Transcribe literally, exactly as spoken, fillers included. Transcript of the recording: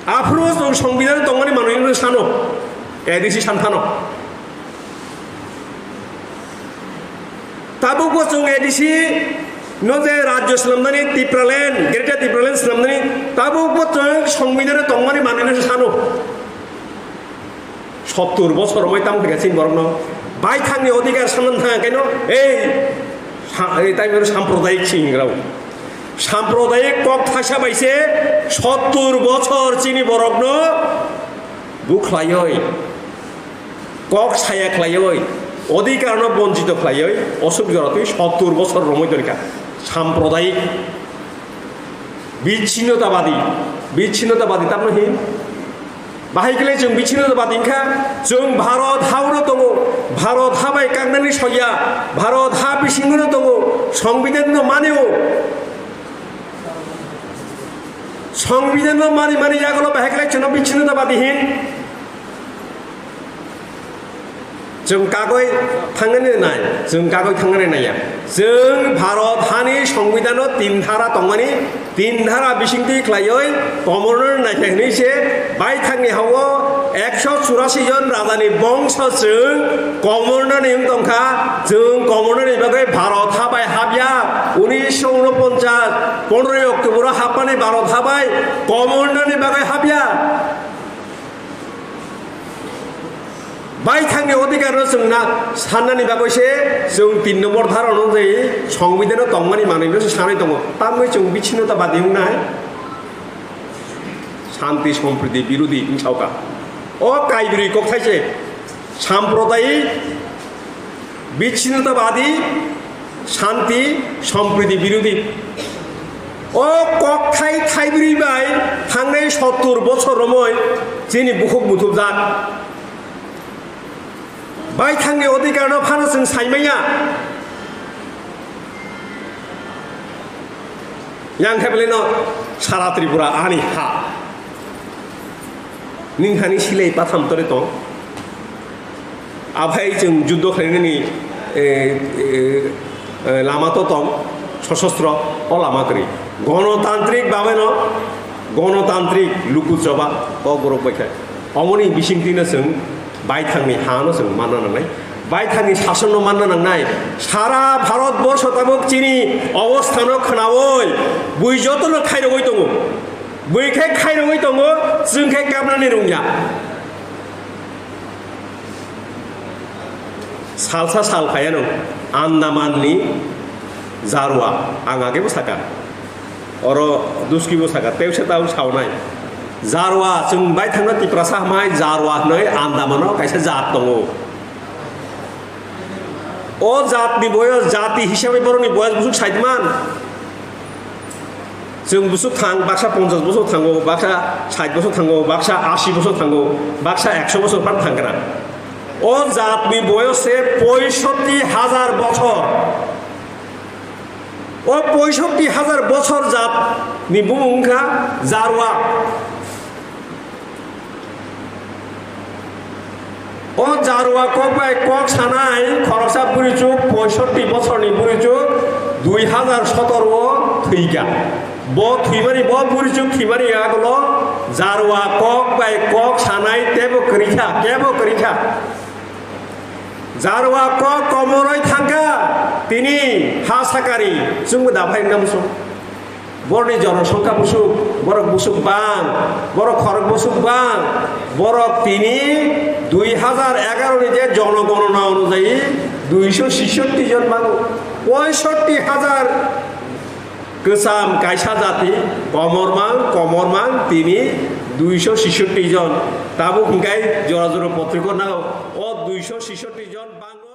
Aphuru chwng Songbidan tongmani manwi wngwi sano, A D C sanphano. Tabukbo chwng A D C no je rajyo swnamnani, Tipraland, Greater Tipraland swnamnani, tabukbo chwng Songbidan tongmani manwi no sano. Sottur bosor romoi tamo khe chini borokno baithangni odhikar sanna thang keno, ei sa-, ei tai bero samprodayik singrao. Samprodayik kok thasa bai se sottur bosor chini borokno bukhlaioi, kok saya khlaioi, odhikarno bonchito khlaioi, osuk jora twi sottur bosor romoi dorkha. Samprodayik, bichinnotabadi, bichinnotabadi tamno hin? Bahai khlai chwng bichinnotabadi wngkha, chwng Bharot ha-o no tongo, Bharot ha bai kaknani soya, Bharot ha bisingo no tongo, Songbidan no mani-o. Songbidan no mani mani yagulo bahai khlai chwngno bichinnotabadi hin? Chwng kagoi thangnani nai, chwng kagoi thangnani naiya. Chwng Bharot hani Songbidan-o tin dhara tongmani, tin dhara bisingtwi khlaioi komorno naikha hwnwi se baithangni ha-o ekso churasi jon rajani bongso chwng komornani wng tongkha. Chwng komornani bagwi Bharot ha bai habya, unisho unoponchas, pondroi October-o hapmani Bharot ha bai komornani bagwi habya. Baithangni odhikarno chwng na sannani bagwi se chwng tin nombor dhara onujai Songbidan-o tongmani manwino se sanwi tongo. Tamni chwng bichinnotabadi wngnai, shanti sompriti birodhi wngsauka. O kaibrwi kokthai se samprodayik, bichinnotabadi, shanti, sompriti birodhi. O kokthai thaibrwi bai thangnai sottur bosor romoi chini bukhuk muthubjak. Baithangni odhikarno phano chwng saimanya. Yang khe belai no sara Tripura ani ha. Ning hani silai patham tore tong. Aphai chwng juddo khlainani, e, e, e, lama to tong, sosostro, o lama kwrwi. Gonotantrik babeno, gonotantrik lukuchoba, o borok bai khe. Omoni bisingtwino chwng baithangni hano chwng manna nangnai. Baithangni sasonno manna nangnai. Sara Bharat borsho tabuk chini obosthano khnaui, bui jotono khairogwi tongo. Bui khe khairogwi tongo, chwng khe kapnani rungya. Salsa sal phaiano Andamanni Jarwa, ang agebo saka. Oro Duskibo saka, tei se tau saunai. Jarwa, chwng bai thangna Tiprasa hamai Jarwa hwnwi Andamano kaisa jat tongo. O jatni boyos, jati hisabe borokni boyos busuk saitman. Chwng busuk thang, baksa ponchas bosor thango, baksa sait bosor thango, baksa asi bosor thango, baksa ekso bosor phan thangkra. O jatni boyos se poisotti hajar bosor. O poisotti hajar bosor jatni bumung wngkha Jarwa. O Jarwa kok bai kok sanai khoroksa burichuk, poisotti bosorni burichuk, dui hajar sotoro o thwikha. Bo thwimani, bo burichuk thwimani yagulo Jarwa kok bai kok sanai tebo kwrwikha, kebo kwrwikha. Jarwa kok komoroi thangkha, tini ha sakari chwngbo da phai wngna muchung. Borokni jonosongkha busuk, borok busuk bang, borok khorok busuk bang, borok tini dui hajar egaro ni je jonogonona onujayi duiso sisotti jon bango, poisotti hajar kwcham kaisa jati, komormang, komormang tini duiso sisotti jon. Tabuk hingkai jora jora potriko nago, o duiso sisotti jon bango.